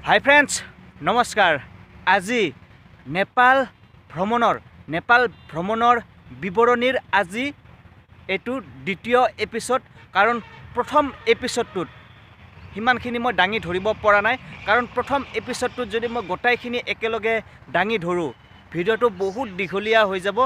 হাই friends, নমস্কাৰ। আজি নেপাল ভ্ৰমণৰ বিৱৰণীৰ আজি এইটো দ্বিতীয় এপিছ'ড। কাৰণ প্ৰথম এপিছ'ডটোত সিমানখিনি মই দাঙি ধৰিব পৰা নাই। কাৰণ প্ৰথম এপিছ'ডটোত যদি মই গোটেইখিনি একেলগে দাঙি ধৰোঁ, ভিডিঅ'টো বহুত দীঘলীয়া হৈ যাব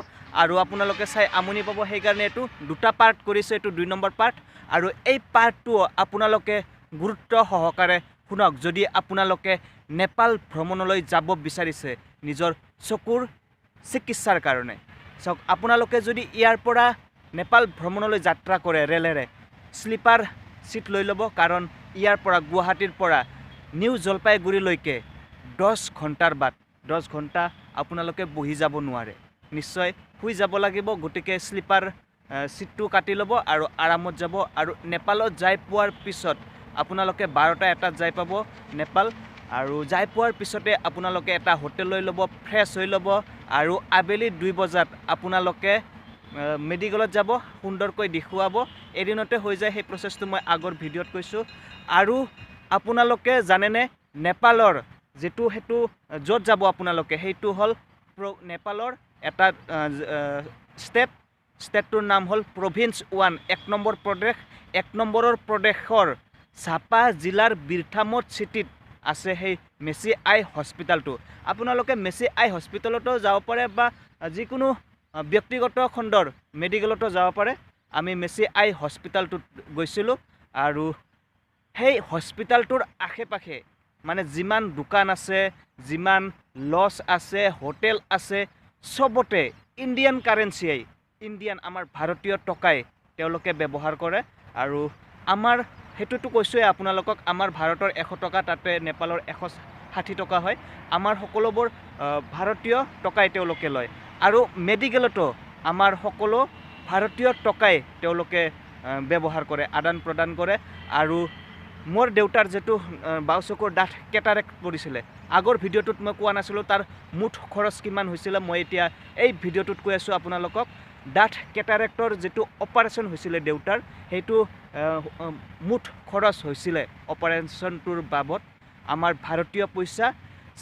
আৰু আপোনালোকে চাই আমনি পাব। সেইকাৰণে এইটো দুটা পাৰ্ট কৰিছোঁ। এইটো 2 নম্বৰ পাৰ্ট আৰু এই পাৰ্টটো আপোনালোকে গুৰুত্ব সহকাৰে শুনক, যদি আপোনালোকে নেপাল ভ্ৰমণলৈ যাব বিচাৰিছে নিজৰ চকুৰ চিকিৎসাৰ কাৰণে। চাওক, আপোনালোকে যদি ইয়াৰ পৰা নেপাল ভ্ৰমণলৈ যাত্ৰা কৰে ৰেলেৰে, শ্লিপাৰ ছিট লৈ ল'ব। কাৰণ ইয়াৰ পৰা, গুৱাহাটীৰ পৰা নিউ জলপাইগুৰিলৈকে 10 ঘণ্টাৰ বাট। 10 ঘণ্টা আপোনালোকে বহি যাব নোৱাৰে, নিশ্চয় শুই যাব লাগিব। গতিকে শ্লিপাৰ ছিটটো কাটি ল'ব আৰু আৰামত যাব। আৰু নেপালত যাই পোৱাৰ পিছত আপোনালোকে 12টা 1টাত যাই পাব নেপাল। আৰু যাই পোৱাৰ পিছতে আপোনালোকে এটা হোটেল লৈ ল'ব, ফ্ৰেছ হৈ ল'ব আৰু আবেলি 2 বজাত আপোনালোকে মেডিকেলত যাব, সুন্দৰকৈ দেখুৱাব। এদিনতে হৈ যায়। সেই প্ৰচেছটো মই আগৰ ভিডিঅ'ত কৈছোঁ। আৰু আপোনালোকে জানেনে, নেপালৰ যিটো সেইটো য'ত যাব আপোনালোকে, সেইটো হ'ল নেপালৰ এটা ষ্টেট। ষ্টেটটোৰ নাম হ'ল প্ৰভিন্স 1, 1 নম্বৰ প্ৰদেশ। 1 নম্বৰৰ প্ৰদেশৰ ঝাপা জিলাৰ বীৰথামত চিটিত আছে সেই মেচি আই হস্পিটেলটো। আপোনালোকে মেচি আই হস্পিটেলতো যাব পাৰে বা যিকোনো ব্যক্তিগত খণ্ডৰ মেডিকেলতো যাব পাৰে। আমি মেচি আই হস্পিটেলটোত গৈছিলোঁ আৰু সেই হস্পিটেলটোৰ আশে পাশে মানে যিমান দোকান আছে, যিমান লজ আছে, হোটেল আছে, চবতে ইণ্ডিয়ান কাৰেঞ্চিয়েই, ইণ্ডিয়ান আমাৰ ভাৰতীয় টকাই তেওঁলোকে ব্যৱহাৰ কৰে। আৰু আমাৰ সেইটোতো কৈছোঁৱেই আপোনালোকক, আমাৰ ভাৰতৰ 100 টকা তাতে নেপালৰ 160 টকা হয়। আমাৰ সকলোবোৰ ভাৰতীয় টকাই তেওঁলোকে লয় আৰু মেডিকেলতো আমাৰ সকলো ভাৰতীয় টকাই তেওঁলোকে ব্যৱহাৰ কৰে, আদান প্ৰদান কৰে। আৰু মোৰ দেউতাৰ যিটো বাওঁ চকুৰ ডাঠ কেটাৰেক্ট পৰিছিলে, আগৰ ভিডিঅ'টোত মই কোৱা নাছিলোঁ তাৰ মুঠ খৰচ কিমান হৈছিলে। মই এতিয়া এই ভিডিঅ'টোত কৈ আছোঁ আপোনালোকক। ডাঠ কেটাৰেক্টৰ যিটো অপাৰেশ্যন হৈছিলে দেউতাৰ, সেইটো মুঠ খৰচ হৈছিলে অপাৰেশ্যনটোৰ বাবদ আমাৰ ভাৰতীয় পইচা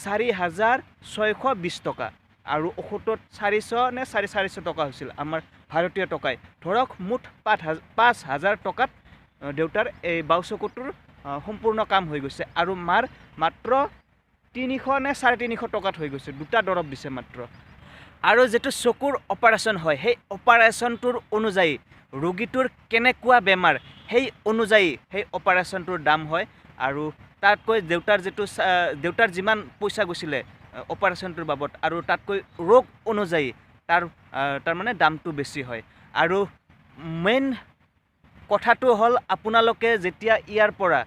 4620 টকা আৰু ঔষধত 400 নে 450 টকা হৈছিল আমাৰ ভাৰতীয় টকাই। ধৰক মুঠ 5000 টকাত দেউতাৰ এই বাওঁ চকুটোৰ সম্পূৰ্ণ কাম হৈ গৈছে। আৰু মাৰ মাত্ৰ 300 নে 350 টকাত হৈ গৈছে। দুটা দৰৱ দিছে মাত্ৰ। আৰু যিটো চকুৰ অপাৰেশ্যন হয়, সেই অপাৰেশ্যনটোৰ অনুযায়ী ৰোগীটোৰ কেনেকুৱা বেমাৰ, সেই অনুযায়ী সেই অপাৰেশ্যনটোৰ দাম হয়। আৰু তাতকৈ দেউতাৰ যিটো দেউতাৰ যিমান পইচা গৈছিলে অপাৰেশ্যনটোৰ বাবদ আৰু তাতকৈ ৰোগ অনুযায়ী তাৰমানে দামটো বেছি হয়। আৰু মেইন কথাটো হ'ল, আপোনালোকে যেতিয়া ইয়াৰ পৰা,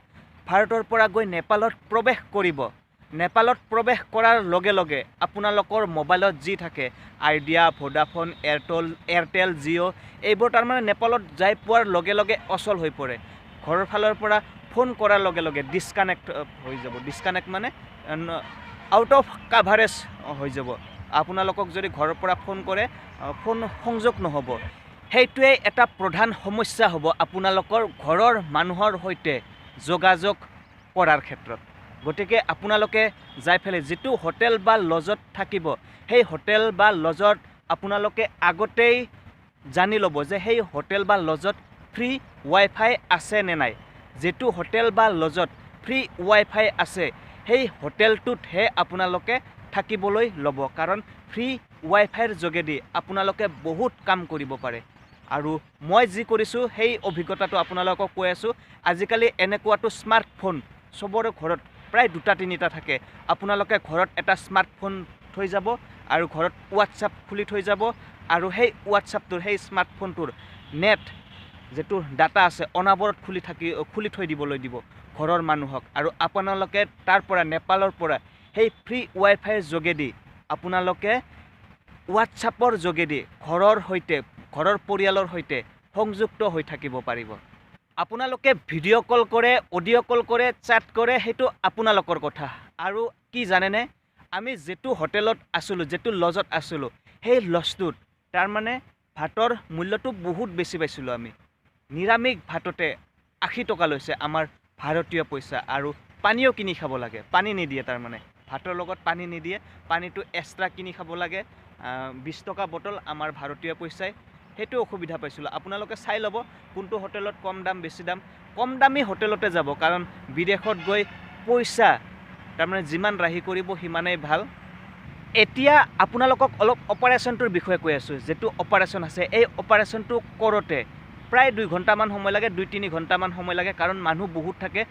ভাৰতৰ পৰা গৈ নেপালত প্ৰৱেশ কৰিব, নেপালত প্ৰৱেশ কৰাৰ লগে লগে আপোনালোকৰ মোবাইলত যি থাকে, আইডিয়া, ভোডাফোন, এয়াৰটেল, জিঅ', এইবোৰ তাৰমানে নেপালত যাই পোৱাৰ লগে লগে অচল হৈ পৰে। ঘৰৰ ফালৰ পৰা ফোন কৰাৰ লগে লগে ডিছকানেক্ট হৈ যাব। ডিছকানেক্ট মানে আউট অফ কাভাৰেজ হৈ যাব। আপোনালোকক যদি ঘৰৰ পৰা ফোন কৰে, ফোন সংযোগ নহ'ব। সেইটোৱে এটা প্ৰধান সমস্যা হ'ব আপোনালোকৰ ঘৰৰ মানুহৰ সৈতে যোগাযোগ কৰাৰ ক্ষেত্ৰত। গতিকে আপোনালোকে যাই পেলাই যিটো হোটেল বা লজত থাকিব, সেই হোটেল বা লজত আপোনালোকে আগতেই জানি ল'ব যে সেই হোটেল বা লজত ফ্ৰী ৱাই ফাই আছে নে নাই। যিটো হোটেল বা লজত ফ্ৰী ৱাই ফাই আছে, সেই হোটেলটোতহে আপোনালোকে থাকিবলৈ ল'ব। কাৰণ ফ্ৰী ৱাই ফাইৰ যোগেদি আপোনালোকে বহুত কাম কৰিব পাৰে। আৰু মই যি কৰিছোঁ, সেই অভিজ্ঞতাটো আপোনালোকক কৈ আছোঁ। আজিকালি এনেকুৱাটো স্মাৰ্টফোন চবৰে ঘৰত প্ৰায় দুটা তিনিটা থাকে। আপোনালোকে ঘৰত এটা স্মাৰ্টফোন থৈ যাব আৰু ঘৰত হোৱাটছআপ খুলি থৈ যাব আৰু সেই হোৱাটছআপটোৰ, সেই স্মাৰ্টফোনটোৰ নেট যিটো ডাটা আছে, অনবৰত খুলি থৈ দিবলৈ দিব ঘৰৰ মানুহক। আৰু আপোনালোকে তাৰ পৰা, নেপালৰ পৰা সেই ফ্ৰী ৱাই ফাইৰ যোগেদি আপোনালোকে হোৱাটছআপৰ যোগেদি ঘৰৰ সৈতে, ঘৰৰ পৰিয়ালৰ সৈতে সংযুক্ত হৈ থাকিব পাৰিব। আপোনালোকে ভিডিঅ' কল কৰে, অডিঅ' কল কৰে, চেট কৰে, সেইটো আপোনালোকৰ কথা। আৰু কি জানেনে, আমি যিটো হোটেলত আছিলোঁ, যিটো লজত আছিলোঁ, সেই লজটোত তাৰমানে ভাতৰ মূল্যটো বহুত বেছি পাইছিলোঁ আমি। নিৰামিষ ভাততে 80 টকা লৈছে আমাৰ ভাৰতীয় পইচা আৰু পানীও কিনি খাব লাগে, পানী নিদিয়ে, তাৰমানে ভাতৰ লগত পানী নিদিয়ে, পানীটো এক্সট্ৰা কিনি খাব লাগে, 20 টকা বটল আমাৰ ভাৰতীয় পইচাই। সেইটো অসুবিধা পাইছিলোঁ। আপোনালোকে চাই ল'ব কোনটো হোটেলত কম দাম বেছি দাম। কম দামী হোটেলতে যাব, কাৰণ বিদেশত গৈ পইচা তাৰমানে যিমান ৰাহি কৰিব সিমানেই ভাল। এতিয়া আপোনালোকক অলপ অপাৰেশ্যনটোৰ বিষয়ে কৈ আছোঁ। যিটো অপাৰেশ্যন আছে, এই অপাৰেশ্যনটো কৰোঁতে প্ৰায় 2 ঘণ্টামান সময় লাগে, 2-3 ঘণ্টামান সময় লাগে, কাৰণ মানুহ বহুত থাকে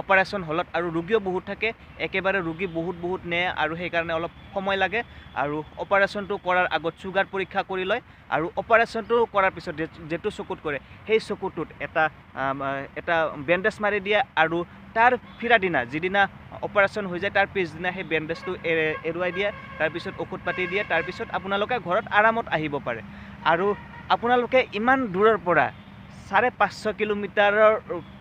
অপাৰেশ্যন হলত, আৰু ৰোগীও বহুত থাকে, একেবাৰে ৰোগী বহুত বহুত নিয়ে, আৰু সেইকাৰণে অলপ সময় লাগে। আৰু অপাৰেশ্যনটো কৰাৰ আগত চুগাৰ পৰীক্ষা কৰি লয়, আৰু অপাৰেশ্যনটো কৰাৰ পিছত যিটো চকুত কৰে সেই চকুটোত এটা বেণ্ডেজ মাৰি দিয়ে, আৰু তাৰ ফিৰা দিনা, যিদিনা অপাৰেশ্যন হৈ যায় তাৰ পিছদিনা সেই বেণ্ডেজটো এৰুৱাই দিয়ে, তাৰপিছত ঔষধ পাতি দিয়ে, তাৰপিছত আপোনালোকে ঘৰত আৰামত আহিব পাৰে। আৰু আপোনালোকে ইমান দূৰৰ পৰা 550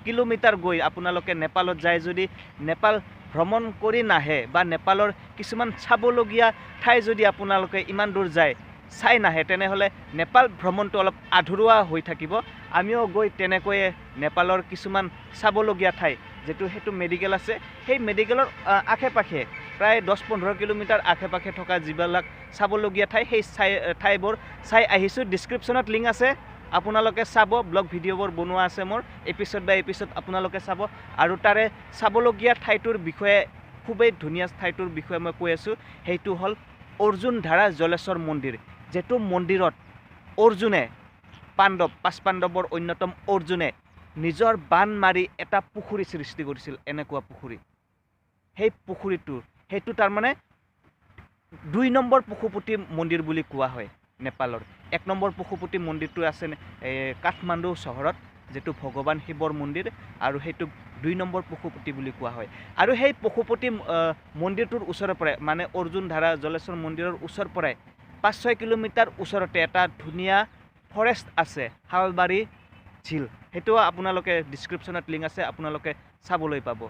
কিলোমিটাৰ গৈ আপোনালোকে নেপালত যায় যদি নেপাল ভ্ৰমণ কৰি নাহে বা নেপালৰ কিছুমান চাবলগীয়া ঠাই যদি আপোনালোকে ইমান দূৰ যায় চাই নাহে, তেনেহ'লে নেপাল ভ্ৰমণটো অলপ আধৰুৱা হৈ থাকিব। আমিও গৈ তেনেকৈয়ে নেপালৰ কিছুমান চাবলগীয়া ঠাই, যিটো সেইটো মেডিকেল আছে, সেই মেডিকেলৰ আশে পাশে প্ৰায় 10-15 কিলোমিটাৰ আশে পাশে থকা যিবিলাক চাবলগীয়া ঠাই, সেই ঠাইবোৰ চাই আহিছোঁ। ডিছক্ৰিপশ্যনত লিংক আছে, আপোনালোকে চাব, ব্লগ ভিডিঅ'বোৰ বনোৱা আছে মোৰ, এপিছ'ড বাই এপিছ'ড আপোনালোকে চাব। আৰু তাৰে চাবলগীয়া ঠাইটোৰ বিষয়ে, খুবেই ধুনীয়া ঠাইটোৰ বিষয়ে মই কৈ আছোঁ, সেইটো হ'ল অৰ্জুন ধাৰা জলেশ্বৰ মন্দিৰ, যিটো মন্দিৰত অৰ্জুনে, পাণ্ডৱ, পাঁচ পাণ্ডৱৰ অন্যতম অৰ্জুনে নিজৰ বাণ মাৰি এটা পুখুৰী সৃষ্টি কৰিছিল, এনেকুৱা পুখুৰী। সেই পুখুৰীটো, সেইটো তাৰমানে 2 নম্বৰ পশুপতি মন্দিৰ বুলি কোৱা হয় নেপালৰ। 1 নম্বৰ পশুপতি মন্দিৰটো আছে কাঠমাণ্ডু চহৰত, যিটো ভগৱান শিৱৰ মন্দিৰ, আৰু সেইটোক 2 নম্বৰ পশুপতি বুলি কোৱা হয়। আৰু সেই পশুপতি মন্দিৰটোৰ ওচৰৰ পৰাই, মানে অৰ্জুন ধাৰা জলেশ্বৰ মন্দিৰৰ ওচৰৰ পৰাই 5-6 কিলোমিটাৰ ওচৰতে এটা ধুনীয়া ফৰেষ্ট আছে, শালবাৰী ঝিল, সেইটোও আপোনালোকে ডিছক্ৰিপশ্যনত লিংক আছে, আপোনালোকে চাবলৈ পাব।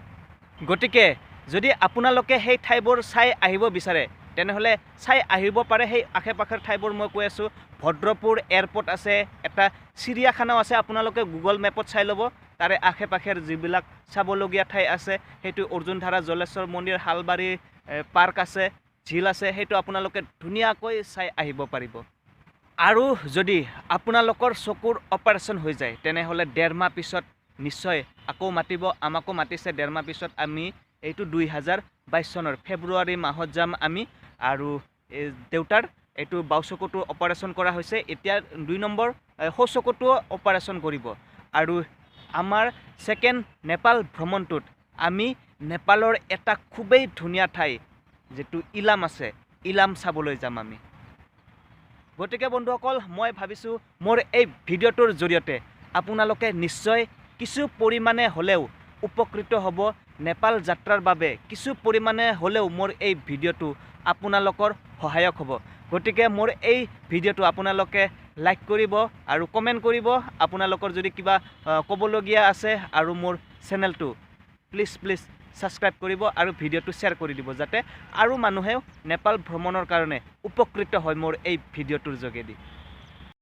গতিকে যদি আপোনালোকে সেই ঠাইবোৰ চাই আহিব বিচাৰে তেনেহ'লে চাই আহিব পাৰে। সেই আশে পাশেৰ ঠাইবোৰ মই কৈ আছোঁ, ভদ্ৰপুৰ এয়াৰপৰ্ট আছে, এটা চিৰিয়াখানাও আছে, আপোনালোকে গুগল মেপত চাই ল'ব। তাৰে আশে পাশেৰ যিবিলাক চাবলগীয়া ঠাই আছে, সেইটো অৰ্জুন ধাৰা জলেশ্বৰ মন্দিৰ, শালবাৰী পাৰ্ক আছে, ঝিল আছে, সেইটো আপোনালোকে ধুনীয়াকৈ চাই আহিব পাৰিব। আৰু যদি আপোনালোকৰ চকুৰ অপাৰেশ্যন হৈ যায় তেনেহ'লে 1.5 মাহ পিছত নিশ্চয় আকৌ মাতিব, আমাকো মাতিছে। 1.5 মাহ পিছত আমি এইটো 2022 চনৰ ফেব্ৰুৱাৰী মাহত যাম আমি। আৰু দেউতাৰ এইটো বাওঁ চকুটো অপাৰেশ্যন কৰা হৈছে, এতিয়া 2 নম্বৰ সোঁ চকুটোও অপাৰেশ্যন কৰিব। আৰু আমাৰ ছেকেণ্ড নেপাল ভ্ৰমণটোত আমি নেপালৰ এটা খুবেই ধুনীয়া ঠাই যিটো ইলাম আছে, ইলাম চাবলৈ যাম আমি। গতিকে বন্ধুসকল, মই ভাবিছোঁ মোৰ এই ভিডিঅ'টোৰ জৰিয়তে আপোনালোকে নিশ্চয় কিছু পৰিমাণে হ'লেও উপকৃত হ'ব। নেপাল যাত্ৰাৰ বাবে কিছু পৰিমাণে হ'লেও মোৰ এই ভিডিঅ'টো আপোনালোকৰ সহায়ক হ'ব। গতিকে মোৰ এই ভিডিঅ'টো আপোনালোকে লাইক কৰিব আৰু কমেণ্ট কৰিব, আপোনালোকৰ যদি কিবা ক'বলগীয়া আছে, আৰু মোৰ চেনেলটো প্লিজ প্লিজ ছাবস্ক্ৰাইব কৰিব আৰু ভিডিঅ'টো শ্বেয়াৰ কৰি দিব, যাতে আৰু মানুহেও নেপাল ভ্ৰমণৰ কাৰণে উপকৃত হয় মোৰ এই ভিডিঅ'টোৰ যোগেদি।